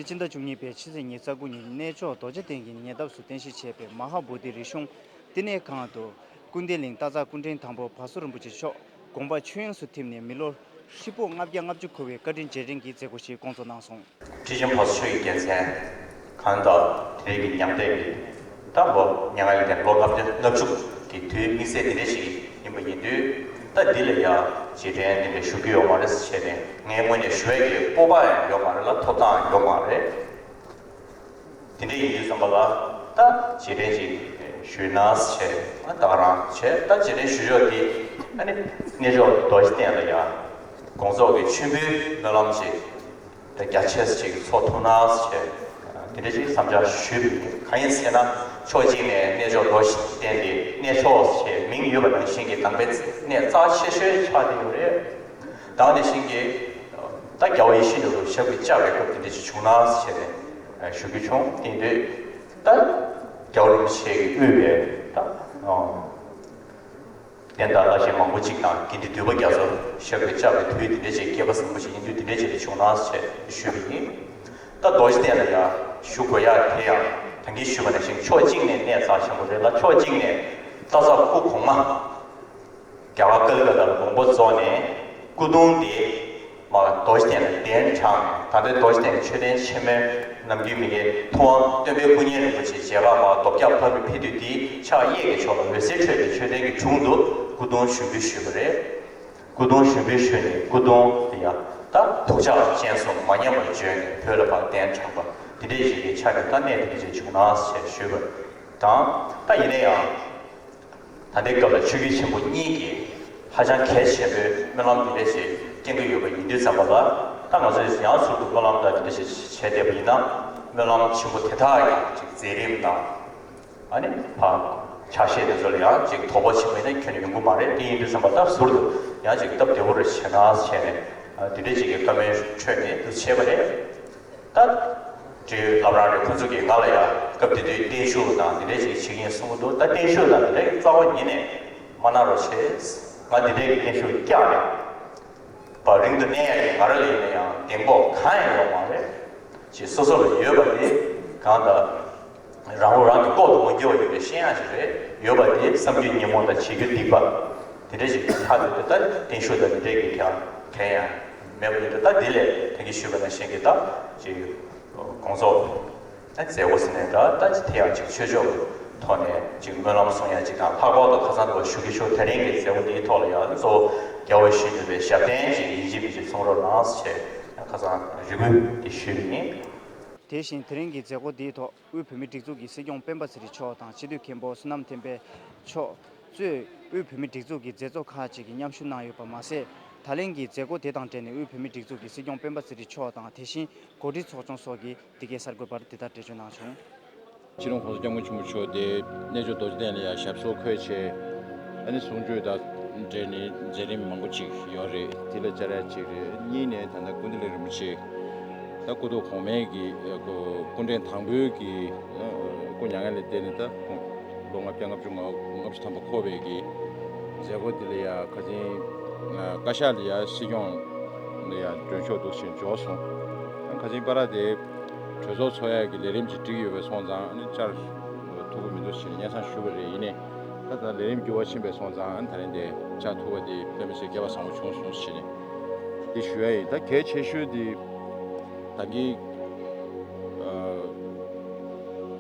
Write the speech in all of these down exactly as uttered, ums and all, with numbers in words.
སྤྱི་ཟླ་བཅུ་གཉིས་པའི་ཕྱི་ཚེས་ཉེར་དགུ་ཉིན་གནས་མཆོག་རྡོ་རྗེ་གདན་གྱི་ཉེ་འདབས་སུ་རྟེན་གཞི་བྱས་པའི་མ་ཧཱ་བོ་དྷི་རི་གཞུང་བསྟི་གནས་ཁང་དུ་ཀུན་བདེ་གླིང་སྟག་འཚེར་སྐུ་ཕྲེང་དང་པོ་བ་སུ་རིན་པོ་ཆེ་མཆོག་དགོངས་པ་ཆོས་དབྱིངས་སུ་ཐིམ་ནས་མི་ལོ་ཧྲིལ་པོ་ལྔ་བརྒྱ་ལྔ་བཅུ་འཁོར་བའི་བཀའ་དྲིན་རྗེས་དྲན་གྱི་མཛད་སྒོ་ཞིག་བསྐོང་ཚོགས་གནང་སོང་། ཁྲི་ཆེན་བ་སུ་ཆོས་ཀྱི་རྒྱལ་མཚན་གང་དང་དེ་རིང་གི་མཉམ་གཏད་ཀྱི་ད་ལོ་མྱ་ངན་ལས་འདས་ལོ་ལྔ་བརྒྱ་ལྔ་བཅུ་གི་དུས་དམིགས་བསལ་འདི་འདྲ་ཞིག་ཡིན་པ་ཡིན་དུས། ད་འདི་ལ་ཡང་རྗེས་དྲན་འདི་འདྲ་ཞུ་རྒྱུ་ཡོད་མ་རེད་ཟེར་བྱས་ནས་ངའི་ངོས་ནས་ཞུ་ཡ་གི་སྤོབས་པ་ཡང་ཡོད་མ་རེད་ལ་ཐོབ་ཐང་ཡང་ཡོད་མ་རེད། དེ་འདྲ་ཡིན་དུས་ཙམ་པ་ལ་ད་རྗེས་དྲན་ཅིག་ཞུས་ན་ཟེར་བྱས་ད་ག་རང་བྱས། ད་རྗེས་དྲན་ཞུ་ཕྱོགས་དེ་ཨ་ནི་གནས་མཆོག་རྡོ་རྗེ་གདན་ལ་ཡང་དགོངས་རྫོགས་ཀྱི་མཆོད་འབུལ་སྨོན་ལམ་ཅིག་ད་རྒྱ་ཆེ་ས་ཅིག་ཚོགས་ཐུབ་ན་ཟེར་བྱས་དེ་འདྲ་ཅིག་བསམ་འཆར་ཞུས་པ་ཡིན། གང་ཡིན་ཟེར་ན་ཕྱོགས་གཅིག་ནས་གནས་མཆོག་རྡོ་རྗེ་གདན་དེ་གནས་མཆོག་ཟེར་བྱས་མིང་ཡོད་པ་ནང་བཞིན་གྱི་དམ་པའི་གནས་རྩ་ཆེ་ཤོས་ཆགས་བསྡད་ཡོད་རེད། ད་ག་ནང་བཞིན་གྱི་ད་རྒྱལ་བ་ཡིད་བཞིན་ནོར་བུ་ཞབས་ཀྱིས་བཅགས་པའི་སྐབས་དེ་འདྲ་ཞིག་བྱུང་ན་ཟེར་ནས་ཞུ་རྒྱུ་བྱུང་། དེ་དུས་ད་རྒྱལ་བ་རིན་པོ་ཆེ་གིས་དབུས་པའི་ད་གདན་དང་བླ་ཆེན་མང་པོ་ཅིག་དང་དགེ་འདུན་འདུས་པ་རྒྱ་མཚོ་ཞབས་ཀྱིས་བཅགས་པའི་དུས་དེ་འདྲ་ཞིག་སྐལ་པ་བཟང་པོ་ཞིག་ཡིན་དུས་དེ་འདྲ་ཞིག་བྱུང་ན་ཟེར་ཞུས་པ་ཡིན། ད་རྡོ་རྗེ་གདན་ལ་ཡང་བཞུགས་དགོས་ཡ་དེ་ཡང་ད་གིན་ཞུས་པ་ནང་བཞིན་ཕྱོགས་གཅིག་ནས་གནས་རྩ་ཆེན་པོ་རེད་ལ་ཕྱོགས་གཅིག་ནས་སྟག་འཚེར་སྐུ་གོང་མ་རྒྱ་གར་ཀ་ལི་ཀ་ཏ་ལ་དགོངས་པ་རྫོགས་ནས་སྐུ་གདུང་དེ་མར་རྡོ་རྗེ་གདན་ལ་གདན་དྲངས་ནས་ད་ལྟའི་རྡོ་རྗེ་གདན་གྱི་མཆོད་རྟེན་ཆེན་མོའི་ནམ་རྒྱུན་མི་དགེ་ཐུབ་དབང་སྟོན་པའི་སྐུ་བརྙན་རིན་པོ་ཆེ་མཇལ་ཁ་མར་རྡོ་བརྒྱ་ཕབ་པའི་ཕེབས་དུས་དེའི་ཕྱག་གཡས་ཀྱི་ཕྱོགས་ལ་འོད་ཟེར་འཕྲོས་ཏེ་མཆོད་རྟེན་གྱི་དྲུང་དུ་སྐུ་གདུང་ཞུགས་འབུལ་ཞུས་པ་རེད། སྐུ་གདུང་ཞུགས་འབུལ་ཞུས་ནས་སྐུ་གདུང་དེ་ཡང་ད་དུག་ཆག་ཅན་སོང་མ་ཉམས་པར་བྱོན་ནས་བོད་ལ་ཕར་གདན་དྲངས་པ་དེ་འདྲའི་ཞིག་གི་ཆ་ནས་ད་གནས་དེ་འདྲ་ཞིག་བྱུང་ན་ཞེས་ཞུས་པ་དང་། ད་ཡིན་ན་ཡང་ད་ལྟའི་སྐབས་ལ་ཆོས་བརྒྱུད་ཆེན་པོ་གཉིས་ཀྱིས་ཧ་ཅང་གལ་ཆེན་པོའི་སྨོན་ལམ་འདི་འདྲ་ཞིག་སྐྱོན་གྱི་ཡོད་པ་ཡིན་དུས་ཙམ་པ་ལ་ད་ང་ཚོས་ཡང་ཟུར་དུ་སྨོན་ལམ་དང་འདི་འདྲ་ཞིག་བྱས་བསྡད་པ་ཡིན་ན་སྨོན་ལམ་ཆེན་པོ་དེ་དག་ཡང་ཅིག་མཛད་རིམ་དང་། ཨ་ནི་ཕ་ཆ་ཤས་དེ་ཚོ་ལ་ཡང་ཅིག་དོགས་པ་ཆེན་པོ་ཡིན་ན་ཁྱོན་ནས་ཡོང་གི་མ་རེད། དེ་ཡིན་དུས་ཙམ་པ་ད་ཟུར་དུ་ཡང་ཅིག་སྟབས་བདེ་བོ་རེ་བྱས་ན་བྱས་ནས་དེ་འདྲ་ཅིག་གི་བཀའ་མོལ་འཕྲོས་ནས་དུ་བྱས་པ་རེད། ད་དེ་ལབ་རང་རེད། ཁོ་ཚོ་གིས་ང་ལ་ཡང་སྐབས་དེ་དུས་བརྟན་བཞུགས་དང་དེ་འདྲ་ཅིག་བྱེད་ཀྱི་ཡིན་གསུང་གི་འདུག་ད་བརྟན་བཞུགས་དང་དེ་འདྲ་རྩ་བ་ཉིད་ནས་མ་གནང་རོགས་བྱེད། ང་དེ་འདྲ་གི་བརྟན་བཞུགས་བཀྱག་རེད། བར་རིང་དུ་གནས་ཡ་ཡིན་ང་ར་ལ་ཡིན་ན་ཡང་གདེང་སྤོབས་གང་ཡང་ཡོད་མ་རེད། ཅེས་སོ་སོ་ལ་ཡོད་པ་དེ་གང་ལྟར་རང་ལུགས་རང་གི་ལྐོག་ཏུ་མ་འགྱུར་བ་ཡོད་པའི་ཤེས་ཡ་ཞིག་རེད། ཡོད་པ་དེ་བསམ་རྒྱུ་ཉོན་མོངས་དང་བྱེད་རྒྱུ་སྡིག་པ་དེ་འདྲ་ཞིག་ཐག་ཏུ་དེ་ལྟར་བརྟན་བཞུགས་དང་དེ་འདྲའི་གི་ཀྱང་གལ་ཡང་མེད་པ་ཡིན་དུས་ད་དེ་ལས་ད་གིན་ཞུས་པ་ནང་བཞིན་གྱི་ད་ཅིག་དགོངས་རྫོགས། ད་མཛད་སྒོ་ཟེར་ནས་འདྲ་ད་དེ་ཡང་ཅིག་ཆོས་ཕྱོགས་ཀྱི་ཐོག་ནས་ཅིག་སྨོན་ལམ་གསུང་ཡ་ཅིག་དང་ལྷག་པར་དུ་ཁ་སང་དུ་བ་ཞུ་གི་ཞུ་དེ་རིང་གི་མཛད་སྒོ་འདིའི་ཐོག་ལ་ཡང་གཙོ་བོ་རྒྱལ་བ་ཡིད་བཞིན་ནོར་བུའི་ཞབས་བརྟན་ཅིག་ཡིན་གཅིག་མིན་གཅིག་གསུང་རོགས་གནང་ཟེར་ཁ་སང་རེ་སྐུལ་འདི་ཞུས་པ་ཡིན། དེ་བཞིན་དེ་རིང་གི་མཛད་སྒོ་འདིའི་ཐོག་དབུས་བོད་མིའི་སྒྲིག་འཛུགས་ཀྱི་སྲིད་སྐྱོང་སྤེན་པ་ཚེ་རིང་མཆོག་དང་སྤྱི་འཐུས་མཁན་པོ་བསོད་ནམས་བསྟན་འཕེལ་མཆོག་གཙོས་དབུས་བོད་མིའི་སྒྲིག་འཛུགས་ཀྱི་མཛད་གཙོ་ཁག་ཅིག་གིས་མཉམ་ཞུགས་གནང་ཡོད་པ་མ་ཟད། ད་ལན་གྱི་མཛད་སྒོ་དེ་དང་འབྲེལ་ནས་དབུས་བོད་མིའི་སྒྲིག་འཛུགས་ཀྱི་སྲིད་སྐྱོང་སྤེན་པ་ཚེ་རིང་མཆོག་དང་དེ་བཞིན་འགོ་ཁྲིད་ཚོགས་ཆུང་སོགས་ཀྱིས་འདི་གའི་གསར་འགོད་པར་དེ་ལྟར་འགྲེལ་བརྗོད་གནང་བྱུང་། སྤྱི་ནོར་༸གོང་ས་༸སྐྱབས་མགོན་ཆེན་པོ་མཆོག་དེ་གནས་མཆོག་རྡོ་རྗེ་གདན་ལ་ཡང་ཞབས་སོར་འཁོད་བྱས། ཨ་ནི་གསུང་ཆོས་དང་འབྲེལ་ནས་མཛད་རིམ་མང་པོ་ཅིག་ཡོད་རེད། དེ་ལ་བཅར་ཡ་གཅིག་རེད། གཉིས་ནས་ད་ལྟ་ཀུན་བདེ་གླིང་རིན་པོ་ཆེ་ད་སྐུ་ཐོག་གོང་མའི་གི་སྐུ་ཕྲེང་དང་པོའི་གི་སྐུ་མྱ་ངན་ལས་འདས་ནས་ད་ལོ་ལྔ་བརྒྱ་ལྔ་བཅུ་ང་ལྔ་བཅུ་ཐམ་པ་འཁོར་བའི་གི་མཛད་སྒོ་དེ་ལ་ཡང་ཁ་སང་བཀའ་ཤག་ལ་ཡང་སྲིད་སྐྱོང་ལ་ཡང་མགྲོན་ཤོག་འདུག་ཕྱིན་འབྱོར་སོང་། ཁ་སང་པ་ར་དེ་གྲོས་ཚོགས་ཚོགས་ཡག་གི་ལས་རིམ་ཅིག་བསྒྲིགས་ཡོད་པས་སོང་ཙང་ཨ་ནི་བཅར་ཐུབ་ཀྱི་མི་འདུག་ཞེས་སྙན་སེང་ཞུས་པ་རེད། ཡིན་ནའི་ད་ལྟ་ལས་རིམ་འགྱུར་བ་ཕྱིན་པས་སོང་ཙང་ཨ་ནི་ད་རིང་དེ་བཅར་ཐུབ་པ་དེ་དཔེ་མི་སྲིད་སྐལ་བ་བཟང་པོ་བྱུང་སོང་ཞེས་ནས་འདི་ཞུ་ཡ་ཡིན། ད་གལ་ཆེ་ཤོས་དེ་ད་གིན་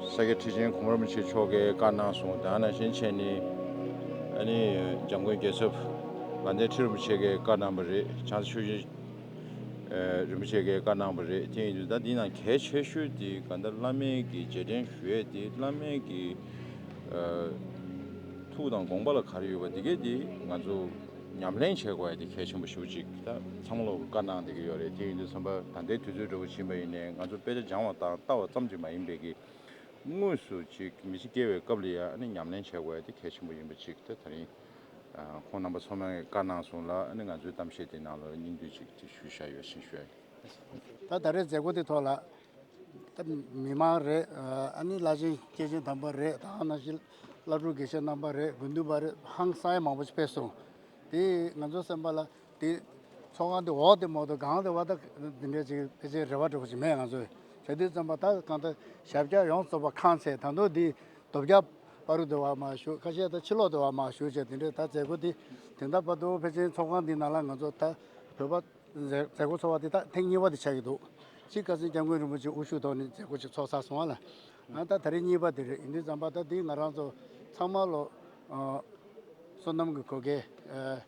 ས་སྐྱ་ཁྲི་ཆེན་གོང་མ་རིན་པོ་ཆེ་མཆོག་གིས་བཀའ་གནང་སོང་། ད་ནང་བཞིན་བྱས་ནས་ཨ་ནི་འཇམ་མགོན་རྒྱལ་ཚབ་དགའ་ལྡན་ཁྲི་རིན་པོ་ཆེ་གིས་བཀའ་གནང་བ་རེད། བྱང་ཆུབ་ཤིང་རིན་པོ་ཆེ་གིས་བཀའ་གནང་བ་རེད། དེ་ཡིན་དུས་ད་འདི་ནང་གལ་ཆེ་ཤོས་དེ་ག་འདྲ་བླ་མའི་གི་རྗེས་དྲན་ཞུ་ཡས་དེ་བླ་མའི་གི་ཐུགས་དང་དགོངས་པ་ལ་ག་རེ་ཡོད་པ་དེ་གས་དེ་ང་ཚོ་ཉམས་ལེན་བྱེད་དགོས་ཡ་དེ་གལ་ཆེན་པོ་ཞེ་པོ་ཅིག་ད་ཚང་མ་ལོག་གི་བཀའ་གནང་བསྡད་ཀྱི་ཡོད་རེད། དེ་ཡིན་དུས་ཙམ་པ་ད་ལྟའི་དུས་ཚོད་འདྲ་བོ་ཕྱིན་པ་ཡིན་ནའི་ང་ཚོ་དཔེ་ཆ་སྦྱང་བ་དང་ལྟ་བ་ཙམ་གྱིས་མ་ཡིན་པའི་གི་དངོས་སུ་ཅིག་མི་ཚེ་སྐྱེལ་བའི་སྐབས་ལ་ཡ་ཨ་ནི་ཉམས་ལེན་བྱེད་དགོས་ཡ་དེ་གལ་ཆེན་པོ་ཡིན་པ་ཅིག་ད་ད་རིང་ཁོང་རྣམ་པ་ཚང་མས་བཀའ་གནང་སོང་ལ་ཨ་ནི་ང་ཚོའི་གཏམ་བཤད་དེ་ནང་ལ་སྙིང་བསྡུས་ཅིག་དེ་ཞུས་བཞག་ཡོད་ཕྱིན་ཞུ་ཡ་ཡིན། ད་ད་རེས་མཛད་སྒོ་དེ་ཐོག་ལ་ད་མི་མང་རེད། ཨ་ནི་བླ་ཆེན་སྐྱེས་ཆེན་དམ་པ་རེད། ད་ནང་བཞིན་བླ་སྤྲུལ་དགེ་བཤེས་རྣམ་པ་རེད། དགེ་འདུན་པ་རེད། ཧང་སང་ཡ་མང་པོ་ཞིག་ཕེབས་སོང་། དེ་ང་ཚོ་སེམས་པ་ལ་དེ་ཚོགས་ཁང་དེ་འོག་དེ་མ་གཏོགས་སྒང་དེ་བ་ད་འདི་འདྲའི་ཅིག་ཕལ་ཆེར་རེ་བ་འདྲ་པོ་ཅིག་མེད། ང་ཚོས་ བྱས་དུས་ཙམ་པ་ད་གང་ལྟར་ཞབས་བཀྱག་ཡོངས་རྫོགས་པ་ཁེངས་ཚེ་ད་དུང་འདི་རྡོ་བཀྱག་པ་རུ་དེ་བ་མ་ཞུ། ཁ་ཤས་ད་ཕྱི་ལོགས་དེ་བ་མ་ཞུ་བྱས་དེ་འདྲའི་ད་མཛད་སྒོ་འདི་དེ་འདྲ་བར་དུ་ཕལ་ཆེར་ཚོགས་ཁང་འདི་ནང་ལ་ང་ཚོ་ད་བོད་པ་མཛད་མཛད་སྒོ་ཚོགས་པ་འདི་ད་ཐེངས་གཉིས་པ་དེ་ཆགས་ཀྱི་འདུག་གཅིག་ཁ་སང་སྐྱབས་མགོན་རིན་པོ་ཆེ་དབུ་བཞུགས་ཐོག་ནས་མཛད་སྒོ་ཅིག་ཚོགས་ཚར་སོང་བ་ལ། ཨ་ད་ད་རེས་གཉིས་པ་དེ་རེད། ཡིན་དུས་ཙམ་པ་ད་འདི་ང་རང་ཚོ་ཚང་མ་ལོ་ཨ་བསོད་ནམས་ཀྱི་གོ་སྐལ་ཨ་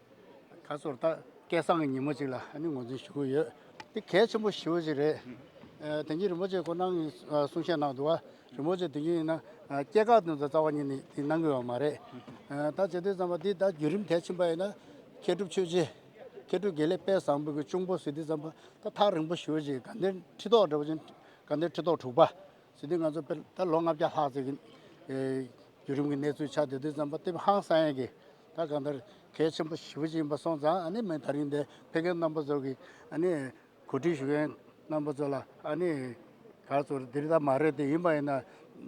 ག་ཚོར་ད་སྐལ་བཟང་གི་ཉིན་མོ་ཅིག་ལ་ཨ་ནི་ངོས་འཛིན་ཞུ་གི་ཡོད། འདི་གལ་ཆེན་པོ་ཞེ་པོ་ཅིག་རེད། ཨ་དེང་དུས་རིན་པོ་ཆེ་ཁོ་རང་གིས་ཨ་གསུང་བཤད་གནང་འདུག་བ། རིན་པོ་ཆེ་དེང་དུས་ཡིན་ན་ཨ་སྐྱེས་སྐར་དེ་ཚོ་རྩ་བ་ཉིད་ནས་དེ་གནང་གི་ཡོད་མ་རེད། ཨ་ད་བྱེད་དུས་ཙམ་པ་འདི་ད་བརྒྱུད་རིམ་དེ་ཕྱིན་པ་ཡིན་ན་མཁས་གྲུབ་ཆོས་རྗེ་མཁས་གྲུབ་དགེ་ལེགས་དཔལ་བཟང་པོ་གི་གཅུང་པོ་ཟེར་དུས་ཙམ་པ་ད་ཐག་རིང་པོ་ཞེ་པོ་ཅིག་དགའ་ལྡན་ཁྲི་ཐོག་འདྲ་བོ་ཅིག་དགའ་ལྡན་ཁྲི་ཐོག་དྲུག་པ་ཟེར་དུས་ང་ཚོ་དཔེར་ད་ལོ་ལྔ་བརྒྱ་ལྷག་ཙམ་གྱི་ཨེ་བརྒྱུད་རིམ་གྱི་གནས་ཚུལ་ཆགས་བསྡད་དུས་ཙམ་པ་དེ་ཧང་སང་ཡས་ཀྱི་ད་གང་ལྟར་གལ་ཆེན་པོ་ཞེ་པོ་ཅིག་ཡིན་པ་སོང་ཙང་ཨ་ནི་མི་ད་རིང་འདི་ཕེབས་མཁན་རྣམ་པ་ཚོ་གི་ཨ་ནི་གོ་སྒྲིག་ཞུ་མཁན་རྣམ་པ་ཚོ་ལ་ཨ་ནི་ག་ཚོད་འདིར་ད་མ་རེད་དེ་ཡིན་པ་ཡིན་ན་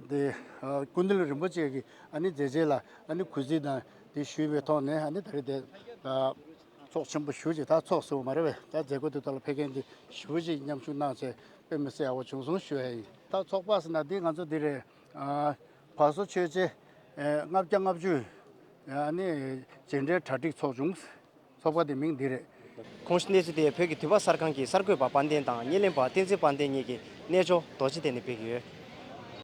དེ་ཨ་སྐུ་མདུན་རིན་པོ་ཆེ་གི་ཨ་ནི་མཛད་རྗེས་ལ་ཨ་ནི་གུས་བརྩི་དང་དེ་ཞུས་པའི་ཐོག་ནས་ཨ་ནི་ད་རེས་དེ་ཨ་ཚོགས་ཆེན་པོ་ཞེ་པོ་ཅིག་ད་ཚོགས་སོང་བ་མ་རེད་པས། ད་མཛད་སྒོ་དེ་ཐོག་ལ་ཕེབས་མཁན་དེ་ཞེ་པོ་ཅིག་མཉམ་ཞུགས་གནང་བྱས་དཔེ་མི་སྲིད་ཡག་པོ་བྱུང་སོང་ཞུ་ཡ་ཡིན། ད་ཚོགས་པ་ཟེར་ན་འདི་ང་ཚོ་འདི་རེད། ཨ་བར་སོ་ཆོས་རྗེ་ཨ་ལྔ་བརྒྱ་ལྔ་བཅུ་ཨ་ནི་རྗེས་དྲན་གྲ་སྒྲིག་ཚོགས་བྱུང་། ཚོགས་པ་དེ་མིང་འདི་རེད། གོང་ཞུས་གནས་ཚུལ་དེ་བོད་ཀྱི་དུས་བབ་གསར་ཁང་གི་གསར་འགོད་པ་དཔལ་ལྡན་དང་བརྙན་ལེན་པ་བསྟན་འཛིན་དཔལ་ལྡན་གཉིས་ཀྱིས་གནས་མཆོག་རྡོ་རྗེ་གདན་ནས་སྤེལ་གྱི་ཡོད།